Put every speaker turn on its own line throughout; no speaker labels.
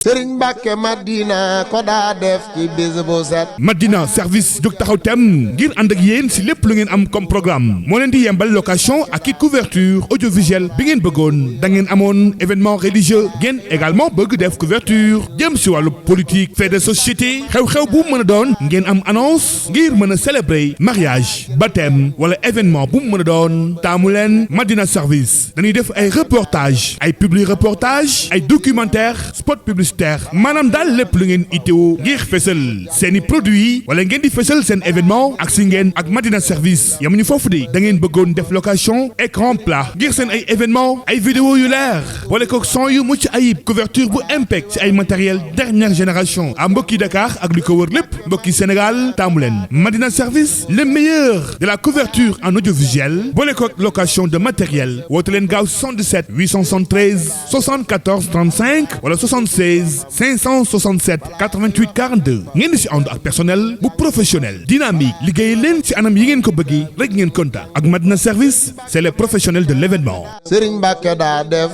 Sëriñ Mbàkke Madina ko daa def ci bis bu set.
Madina service jóg taxaw tem ngir ànd ak yéen si lépp lu ngeen am comme programme moo leen di yembal location ak i couverture audiovisuelle bi ngeen bëggoon da ngeen amoon événement religieux ngeen également bëgg def couverture jëm si wàllu politique fait de société xew-xew bu mën a doon ngeen am annonce ngir mën a célébrer mariage baptême wala événement bu mën a doon taamu leen Madina service dañuy def ay reportage ay publi reportage ay documentaire spot publicitaire maanaam daal lépp lu ngeen itteewu ngir fësal seeni produits wala ngeen di fësal seen événement ak si ngeen ak Madina service yamuñu foofu de da ngeen bëggoon def location écran plat ngir seen ay événement ay vidéo yu leer wala ko son yu mucc ayib couverture bu impec ci ay matériel dernière génération à mbokki Dakar ak li ko wër lépp mbokki Sénégal taamu leen Madina service le meilleur de la couverture en audiovisuel boole ko location de matériel woote leen gaaw 77 873 74 35 wala 76 567 88 42 ngeen di si ànd ak personnel bu professionnel dynamique liggéey leen ci anam yi ngeen ko bëggee rek ngeen kontaan ak Madina service c'est les professionnels de l'événement.
Sëriñ Mbàkke daa def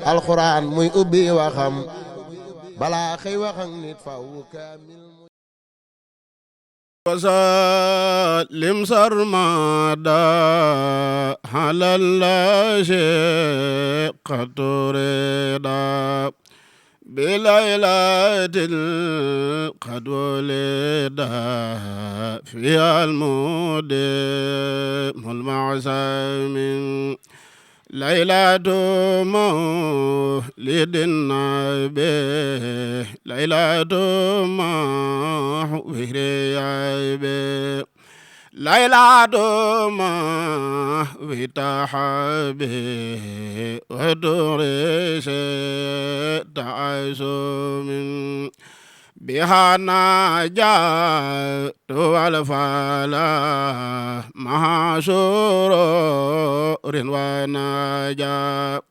alxuraan muy ubbi waxam balaa xëy wax ak nit faw kaamil
وسلم سرمدا على الله قد رضا بليلة قد ولد فيها المدم المعزم ليلة مولد النبي ليلة محور عيبي ليلة وتحبي ودرس تعزم بها نجات والفلاح مع سرور ونجاة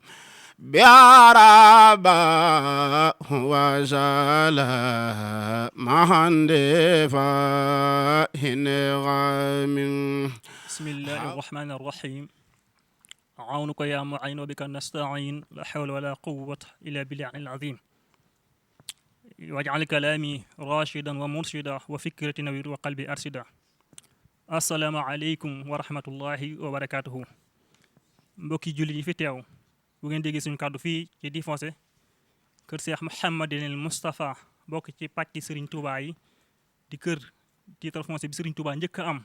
بها ربا وسلام مع اندفاع نغم.
بسم الله الرحمن الرحيم عونك يا معين وبك نستعين لا حول ولا قوة إلا بالله العظيم واجعل كلامي راشدا ومرشدا وفكرتي نوير وقلبي أرشدا. السلام عليكم ورحمة الله وبركاته. mbokki jullit yi fi teew bu ngeen déggee suñu kàddu fii ci Difoncé kër Cheikh Mouhamadinil Moustapha bokk ci pàcc Serigne Touba yi di kër titre foncier bi Serigne Touba njëkk a am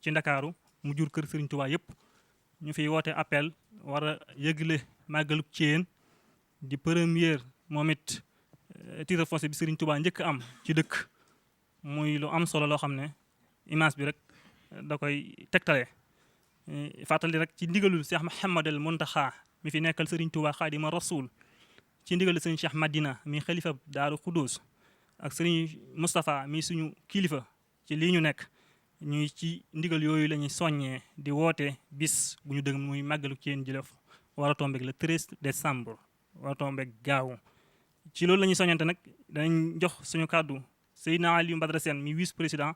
ci Ndakaaru mu jur kër Serigne Touba yëpp ñu fiy woote appel war a yëgle màggalug Thiéyène di première moom it titre foncier bi Serigne Touba njëkk a am ci dëkk muy lu am solo loo xam ne image bi rek da koy tegtale. fàttali rek ci ndigalul Cheikh Mouhamadul Mountakha mi fi nekkal Serigne Touba Xaadima Rasul ci ndigalul Serigne Cheikh Madina mi xalifa Daaru Xudus ak Serigne Moustapha mi suñu kilifa ci lii ñu nekk ñuy ci ndigal yooyu la ñuy soññee di woote bis bu ñu dëgg muy màggalu Thiéyène Djolof war a tombeeg le 13 décembre war a tombeeg gaawu ci loolu la ñuy soññante nag danañ jox suñu kàddu Seydina Aliou Badara Sène mi vice président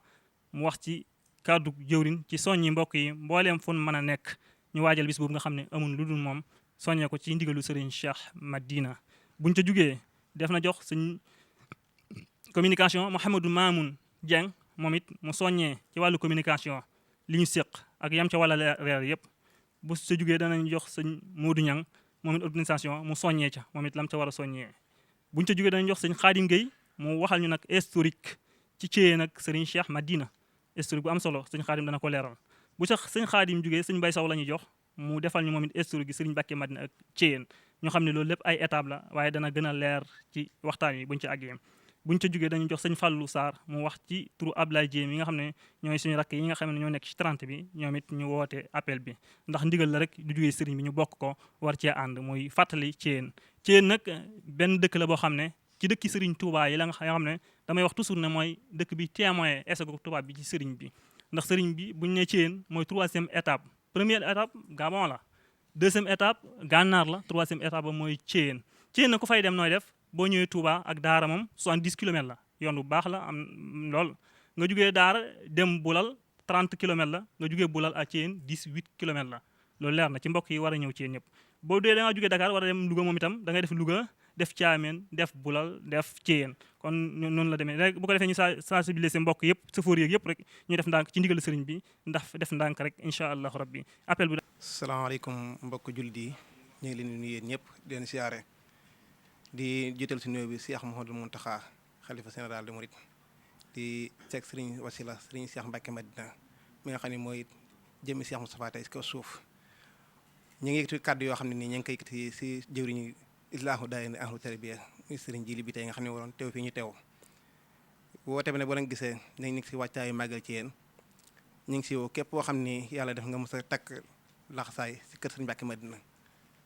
mu wax ci kàddu jëwrin ci soññi mbokk yi mbooleem fu mën a nekk ñu waajal bis boobu nga xam ne amul lu dul moom soññee ko ci ndigalu Serigne Cheikh Madina. buñ ca jugee def na jox suñ communication Mouhamadou Mamoun Dieng moom it mu soññee ci wàllu communication li ñu séq ak yam ca wàlla reer yëpp. bu sa jugee danañ jox sëñ Modou Niang moom it organisation mu soññee ca moom it lam ca war a soññee. buñ ca jugee danañ jox sëñ Khadim Gueye mu waxal ñu nag historique ci Thiéyène ak Serigne Cheikh Madina. historique bu am solo sëñ Xaadim dana ko leeral bu sax sëñ Xaadim jógee sëñ Bay Saw la ñuy jox mu defal ñu moom it historique gi sëriñ Mbàkke Madina ak Thiéyène ñu xam ne loolu lépp ay étape la waaye dana gën a leer ci waxtaan wi buñ ci àggee buñ ca jógee dañu jox sëñ Fallou Sarr mu wax ci turu Ablaye Dieng yi nga xam ne ñooy suñu rakk yi nga xam ne ñoo nekk ci 30 bi ñoom it ñu woote appel bi ndax ndigal la rek du jógee sëriñ bi ñu bokk ko war cee ànd muy fàttali Thiéyène. Thiéyène nag benn dëkk la boo xam ne ci dëkki Serigne Touba yi la nga xam ne damay wax toujours ne mooy dëkk bi témoin esego Touba bi ci Serigne bi ndax Serigne bi buñ ne Thiéyène mooy 3e étape. première étape Gabon la 2e étape Gànnaar la 3e étape ba mooy Thiéyène. Thiéyène na ku fay dem nooy def boo ñëwee Touba ak Daara moom 70 kilomètres la yoon bu baax la am lool nga jugee Daara dem Bulal 30 kilomètres la nga jugee Bulal à Thiéyène 18 kilomètres la loolu leer na ci mbokk yi war a ñëw Thiéyène ñëpp. boo dee da ngaa jugee Dakar war a dem Louga moom itam da ngay def Louga def caameen def bulal def céyeen kon noonu la demee rek bu ko defee ñu sensibiliser mbokk yëpp sëfoor yeeg yëpp rek ñu def ndànk ci ndigal sëriñ bi ndax def ndànk rek incha allahu rabbi appel bi.
salaamaaleykum mbokk jullit yi ñu ngi leen di nuyu yéen ñëpp di leen siyaare di jiital si nuyoo bi Cheikh Mouhamadou Mountakha xalifa général de Mouride di teg sëriñ wasila sëriñ Cheikh Mbacke Madina mi nga xam ne mooy jëmmi Cheikh Moustapha tey si kaw suuf ñu ngi yëkkati kàddu yoo xam ne nii ñu ngi koy yëkkati si jëwriñu islaahu daayira ahlu tarbiya muy sëriñ Jili bi tey nga xam ne waroon teew fii ñu teew woote bi nag boo leen gisee nañ ngi si wàccaayu màggal ci yéen ñu ngi si woo képp koo xam ni yàlla def nga mos a takk laxasaay si kër sëriñ Mbacke Madina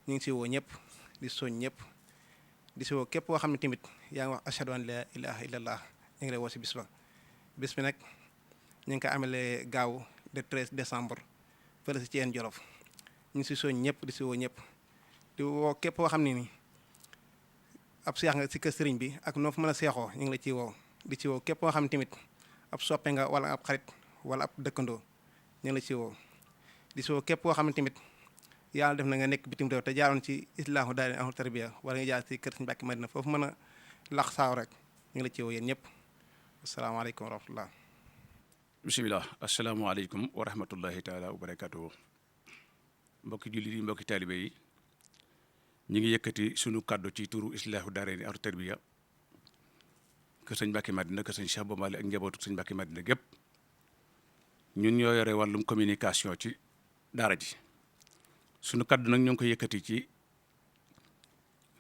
ñu ngi si woo ñëpp di soñ ñëpp di si woo képp koo xam ne tamit yaa ngi wax ashhadu an la ilaha illallah ñu ngi lay woo si bis ba bis bi nag ñu ngi ko amalee gaaw le 13 décembre fële si Thiène Jolof ñu ngi si soñ ñëpp di si woo ñëpp di woo képp koo xam ne ni ab seex nga si kër sëriñ bi ak noo fa mën a seexoo ñu ngi la ciy woo di ci woo képp koo xam ne tamit ab soppe nga wala ab xarit wala ab dëkkandoo ñu ngi la ciy woo di si woo képp koo xam ne tamit yàlla def na nga nekk bitim réew te jaaroon ci islaahu daayira ahlu tarbiya wala nga jaar si kër sëriñ Mbacke Madina foofu mën a lax saaw rek ñu ngi la ciy woo yéen ñëpp asalaamaaleykum wa rahmatullah.
bisimilah asalaamaaleykum wa rahmatullahi taala wa barakatuhu mbokki jullit yi mbokki taalibe yi ñu ngi yëkkati sunu kàddu ci turu islaahu daarayni ahlu tarbiya kër sëñ Mbacke Madina kër sëñ Cheikh Bomale ak njabootu sëñ Mbacke Madina gépp ñun ñoo yore wàllum communication ci daara ji sunu kàddu nag ñoo ngi koy yëkkati ci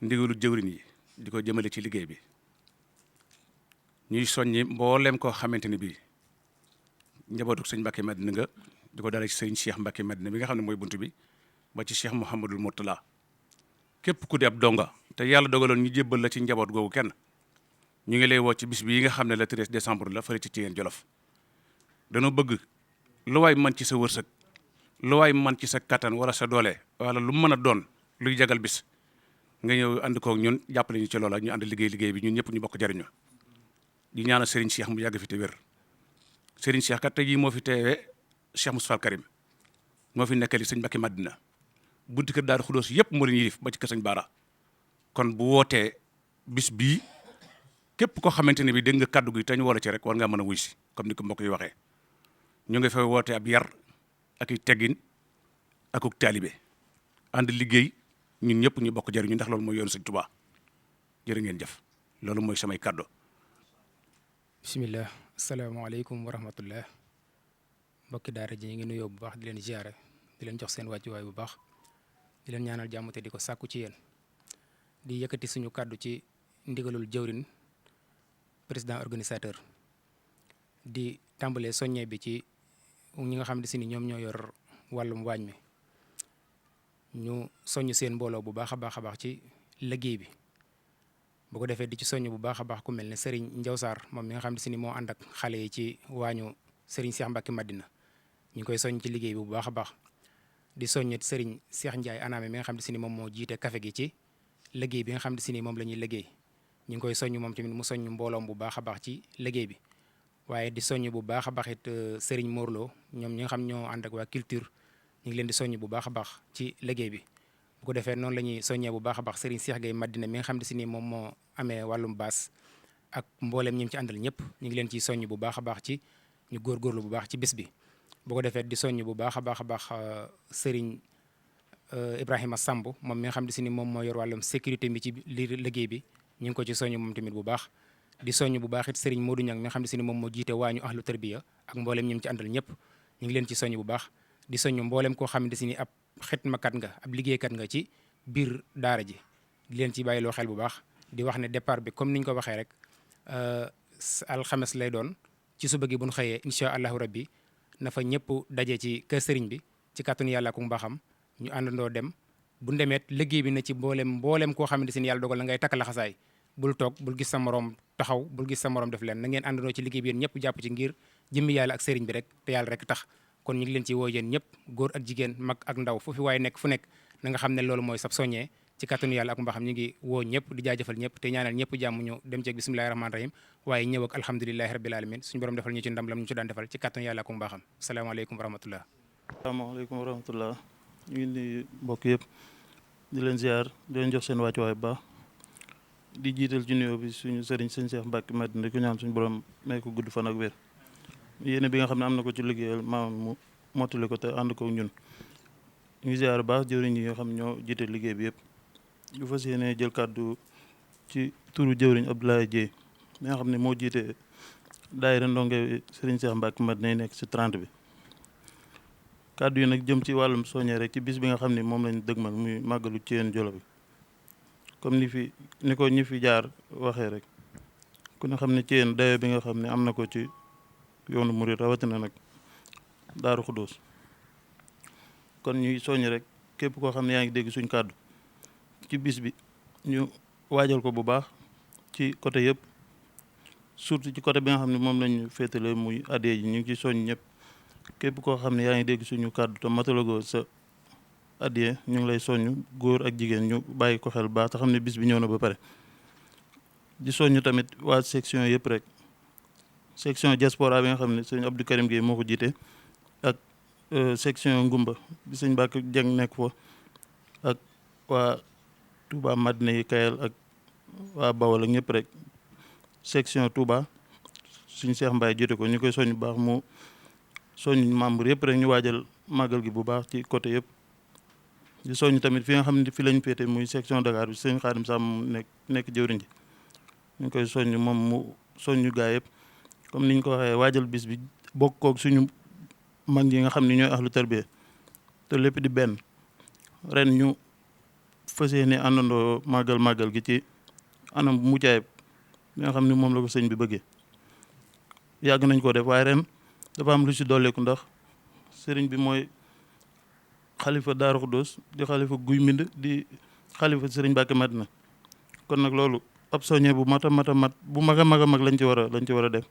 ndigalu jëwriñ yi di ko jëmale ci liggéey bi ñuy soññi mboolem koo xamante ni bii njabootu sëñ Mbacke Madina nga di ko dara ci sëñ Cheikh Mbacke Madina bi nga xam ne mooy bunt bi ba ci Cheikh Mouhamadul Mourtala képp ku di ab donga te yàlla dogaloon ñu jébbal la ci njaboot googu kenn ñu ngi lay woo ci bis bii nga xam ne le 13 décembre la fële ci Thiène Jolof dañoo bëgg lu waay man ci sa wërsëg lu waay man ci sa kattan wala sa doole wala lu mën a doon luy jagal bis nga ñëw ànd koog ñun jàppale ñu ci loola ñu ànd liggéey bi ñun ñëpp ñu bokk jariñu di ñaanal Serigne Cheikh mu yàgg fi te wér Serigne Cheikh kat tey jii moo fi teewee Cheikh Moustapha Karim moo fi nekkali sëñ Mbacke Madina bunti kër Daaru Xudoos yëpp moo leen yilif ba ci kër sëñ Baara kon bu wootee bis bii képp koo xamante ne bi dégg nga kaddu gi te ñu wala ci rek war ngaa mën a wuy si comme ni ko mbokk yi waxee ñu ngi fay woote ab yar ak i teggin akuk taalibe ànd liggéey ñun ñëpp ñu bokk jariñu ndax loolu mooy yoonu sëñ Tuubaa jërë ngeen jëf loolu mooy samay kaddu.
bisimilah asalaamaaleykum wa rahmatullah mbokki daara ji ñu ngi nuyoo bu baax di leen ziare di leen jox seen wàccuwaay bu baax di leen ñaanal jàmm te di ko sàkku ci yéen di yëkkati suñu kàddu ci ndigalul jëwrin président organisateur di tàmbalee soññee bi ci ñi nga xam ne si ni ñoom ñoo yor wàllum waañ mi ñu soññ seen mbooloo bu baax a baax ci liggéey bi bu ko defee di ci soññ bu baax a baax ku mel ne Serigne Ndiaw Sarr moom mi nga xam ne si ni moo ànd ak xale yi ci waañu Serigne Cheikh Mbacke Madina ñu ngi koy soññ ci liggéey bi bu baax a baax di soññet Serigne Cheikh Ndiaye Aname mi nga xam ne si ni moom moo jiite café gi ci liggéey bi nga xam ne si ni moom la ñuy liggéey ñu ngi koy soññ moom tamit mu soññ mbooloom bu baax a baax ci liggéey bi waaye di soññ bu baax a baax it Serigne Morlo ñoom ñi nga xam ñoo ànd ak waa culture ñu ngi leen di soññ bu baax a baax ci liggéey bi bu ko defee noonu la ñuy soññee bu baax a baax Serigne Cheikh Gueye Madina mi nga xam ne si ni moom moo amee wàllum baas ak mbooleem ñi ci àndal ñëpp ñu ngi leen ciy soññ bu baax a baax ci ñu góorgóorlu bu baax ci bis bi bu ko defee di soññ bu baax a baax Serigne Ibrahima Samb moom mi nga xam ne si ni moom moo yor wàllum sécurité bi ci liggéey bi ñu ngi ko ci soññ moom tamit bu baax di soññ bu baax it Serigne Modou Niang mi nga xam ne si ni moom moo jiite waañu ahlu tarbiya ak mbooleem ñi ci àndal ñëpp ñu ngi leen ci soññ bu baax di soññ mbooleem koo xam ne si ni ab xitmakat nga ab liggéeykat nga ci biir daara ji di leen ci bàyyiloo xel bu baax di wax ne départ bi comme niñ ko waxee rek alxames lay doon ci suba gi bu ñu xëyee incha allahu rabbi na fa ñëpp daje ci kër sëriñ bi ci kàttanu yàlla ku mbaaxam ñu àndandoo dem bu ndemeet liggéey bi na ci mbooleem koo xamante ni yàlla dogal la ngay takk laxasaay bul toog bul gis sa morom taxaw bul gis sa morom def leen na ngeen àndandoo ci liggéey bi yéen ñëpp jàpp ci ngir jëmmi yàlla ak sëriñ bi rek te yàlla rek tax kon ñu ngi leen ci woo yéen ñëpp góor ak jigéen mag ak ndaw foofu waaye nekk fu nekk na nga xam ne loolu mooy sab soññee ci kàttanu yàlla ak mbaaxam ñu ngi woo ñëpp di jaajëfal ñëpp te ñaanal ñëpp jàmm ñu dem ci ak bismillahi rahmaani rahim waaye ñëw ak alhamdulilahi rabbil alamin suñu borom defal ñu ci ndam lam ñu ci daan defal ci kàttanu yàlla ak mbaaxam asalaamaaleykum wa rahmatullah
asalaamaaleykum wa rahmatullah ñu ngi nuyu mbokk yëpp di leen ziar di leen jox seen wàccuwaay bu baax di leen wax ne bis bi moom incha allah 13 décembre la incha allah 13 décembre 2024 incha allah 13 décembre 2024 ñu ngi koy fas yéene amal fii ci Thiène Jolof di jiital ci nuyoo bi suñu sëriñ sëñ Cheikh Mbacke Madina di ko ñaan suñu borom may ko gudd fan ak wér yéene bi nga xam ne am na ko ci liggéeyal maam mu mottali ko te ànd ko ñun ñu ngi ziar baax jëwriñ yi nga xam ñoo jiite liggéey bi yëpp ñu fas yéene jël kàddu ci turu jëwriñ Abdoulaye Dieye mi nga xam ne moo jiite daayira ndonge sëriñ Cheikh Mbacke Madina yi nekk ci 30 bi kàddu yi nag jëm ci wàllum soññee rek ci bis bi nga xam ne moom lañ dëgmal muy màggalu Thiène Djolo bi comme ni ko ñi fi jaar waxee rek ku ne xam ne Thiène dayo bi nga xam ne am na ko ci yoonu murid rawatina nag Daaru Xuddoos kon ñuy soññ rek képp koo xam ne yaa ngi dégg suñ kàddu ci bis bi ñu waajal ko bu baax ci côté yëpp surtout ci côté bi nga xam ne moom lañu féetale muy addiya ji ñu ngi ci soññ ñëpp képp koo xam ne yaa ngi dégg suñu kàddu te matalagoo sa addiya ñu ngi lay soññ góor ak jigéen ñu bàyyi ko xel baax te xam ne bis bi ñëw na ba pare di soññ tamit waa section yëpp rek section diaspora bi nga xam ne sëñ Abdou Karim Gueye moo ko jiite ak section Ngumba bi sëñ Mbacke Dieng nekk fa ak waa Touba Madina yi Kayal ak waa Bawol ak ñëpp rek section Touba suñu Cheikh Mbaye jiite ko ñu koy soññ bu baax mu soññ membre yëpp rek ñu waajal màggal gi bu baax ci côté yëpp di soññ tamit fi nga xam ne fi lañ féete muy section Dakar bi sëñ Xaadim Sam nekk jëwriñ ji ñu koy soññ moom mu soññu gaa yëpp comme niñ ko waxee waajal bis bi bokk koog suñu mag yi nga xam ne ñooy ahlu tarbiya te lépp di benn ren ñu fas yéene àndandoo màggal gi ci anam bu mucc ayib bi nga xam ne moom la ko sëñ bi bëggee yàgg nañ ko def waaye ren dafa am lu si dolleeku ndax sëriñ bi mooy xalifa Daaru Xuddoos di xalifa Guy Mbind di xalifa sëriñ Mbacke Madina kon nag loolu ab soññee bu mat bu mag a mag lañ ci war a def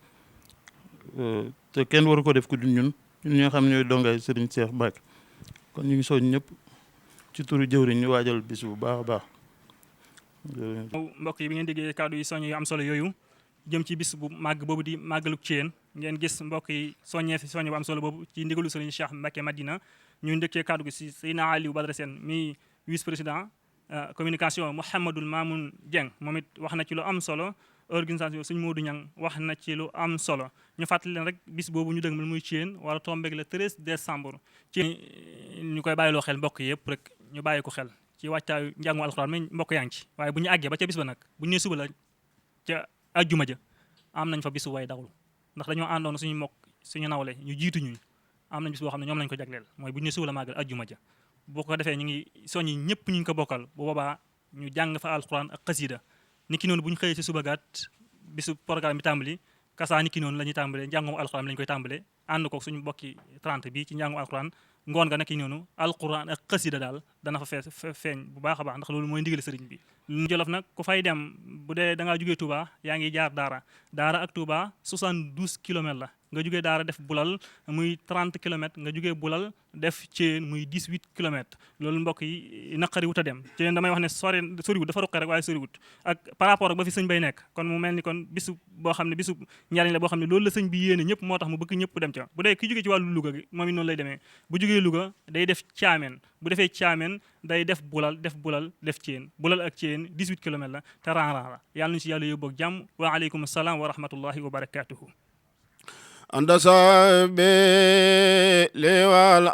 te kenn waru ko def ku dul ñun ñoo xam ne ñooy dongaay sëriñ Cheikh Mbacke kon ñu ngi soñ ñëpp ci turu jëwriñ ñu waajal bis bu baax a baax.
mbokk yi bi ngeen déggee kàddu yi soññ yu am solo yooyu jëm ci bis bu màgg boobu di màggalu Thiène ngeen gis mbokk yi soññee fi soññ bu am solo boobu ci ndigalu sëriñ Cheikh Mbacke Madina ñu ndëkkee kàddu gi si Seydina Aliou Badara Sène mi vice président communication Mouhamadul Mamoun Dieng moom it wax na ci lu am solo organisation sëñ Modou Niang wax na ci lu am solo ñu fàttali leen rek bis boobu ñu dëgmal muy Thiène wala tombeeg le 13 décembre ci ñu koy bàyyiloo xel mbokk yëpp rek ñu bàyyi ko xel ci wàccaayu njàngu alxuraan mi mbokk yaa ngi ci waaye bu ñu àggee ba ca bis ba nag bu ñu nee suba la ca ajjuma ja am nañ fa bisu way dawlu ndax dañoo àndoon suñu mbokk suñu nawle ñu jiitu ñu am nañ bis boo xam ne ñoom lañ ko jagleel mooy bu ñu nee suba la màggal ajjuma ja boo ko defee ñu ngi soññi ñëpp ñu ngi ko bokkal bu boobaa ñu jàng fa alxuraan ak xasida ni ki noonu bu ñu xëyee si suba gaat bisu programme bi tàmbali kasaa ni ki noonu la ñuy tàmbalee njàngum alxuraan lañ koy tàmbalee ànd ko suñu bokki 30 bi ci njàngum alxuraan ngoon nga nekk noonu alquran ak xasida daal dana fa feeñ bu baax a baax ndax loolu mooy ndigal sëriñ bi Jolof nag ku fay dem bu dee da ngaa jugee Touba yaa ngi jaar Daara ak Touba 72 kilomètres la nga jugee Daara def Bulal muy 30 kilomètres nga jugee Bulal def Thiène muy 18 kilomètres loolu mbokk yi naqari wut a dem Thiène damay wax ne soriwut dafa ruqe rek waaye soriwut ak par rapport ak ba fi sëñ bay nekk kon mu mel ni kon bisu boo xam ne bisu njariñ la boo xam ne loolu la sëñ bi yéene ñëpp moo tax mu bëgg ñëpp dem ca bu dee ki jugee ci wàllu Louga gi moom it noonu lay demee bu jugee Louga day def Thiamène bu defee Thiamène day def Bulal def Thiène Bulal ak Thiène 18 kilomètres la te ran la yàlla nañu si yàlla yóbbu ak jàmm wa aleykum salaam wa rahmatullahi wa barakatuhu
anda sabi li wal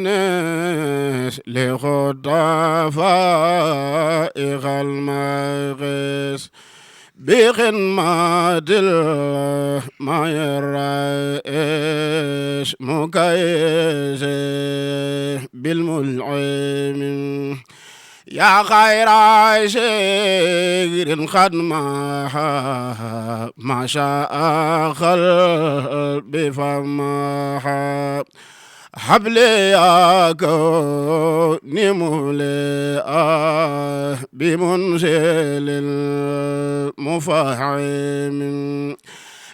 anis li xudafa iqal magis بخدمة الرئيس مكيس بالملعم يا خير شير خدمها ما شاء قلبي فمها حبلي يا كوني مولي بمنزل المفاحم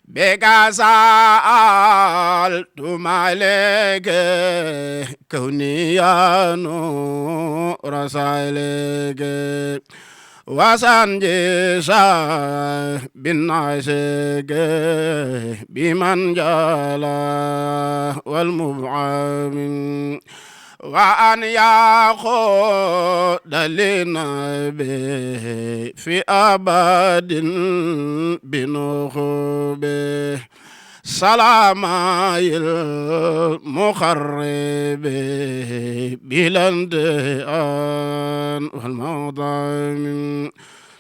بك سألت مالك كوني يا نور سالك وسنجسا بالنعسك بمن جالا والمبعم وأن يأخذ للنبي في أبد بنخبه سلام المخرب بلندان والموضع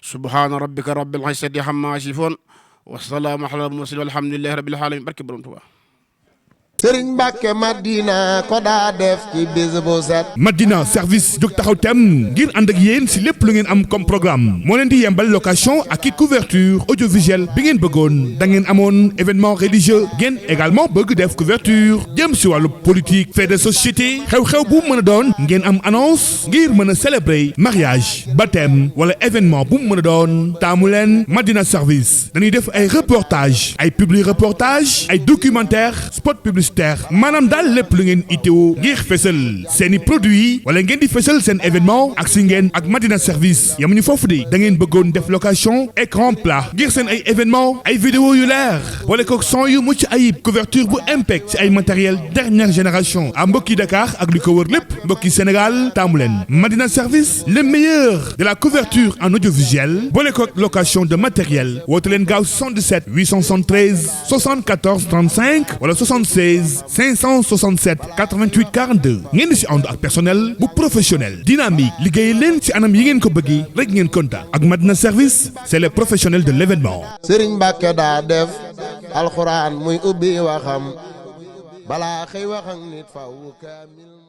سبحان ربك رب العزة عما يصفون والسلام على المرسلين والحمد لله رب العالمين barke Borom Tuubaa.
Sëriñ Mbàkke Madina ko daa def ci bis bu set.
Madina service jóg taxaw tem ngir ànd ak yéen si lépp lu ngeen am comme programme moo leen di yembal location ak i couverture audiovisuelle bi ngeen bëggoon da ngeen amoon événement religieux ngeen également bëgg def couverture jëm si wàllu politique fait de société xew-xew bu mën a doon ngeen am annonce ngir mën a célébrer mariage baptême wala événement bu mën a doon taamu leen Madina service dañuy def ay reportage ay publi reportage ay documentaire spot publicitaire maanaam daal lépp lu ngeen itteewu ngir fësal seeni produit wala ngeen di fësal seen événement ak si ngeen ak Madina service yamuñu foofu de da ngeen bëggoon def location écran plat ngir seen ay événement ay vidéo yu leer boole ko son yu mucc ayib couverture bu impact ci ay matériel dernière génération à mbokki Dakar ak li ko wër lépp mbokki Sénégal taamu leen Madina service le meilleur de la couverture en audiovisuel boole ko location de matériel woote leen gaaw 77 873 74 35 wala 76 567 88 42 ngeen di si ànd ak personnel bu professionnel dynamique liggéey leen ci anam yi ngeen ko bëggee rek ngeen kontaan ak Madina service c'est les professionnels de l'événement.
Sëriñ Mbàkke daa def alxuraan muy ubbi waxam balaa xëy wax ak nit faw kaamil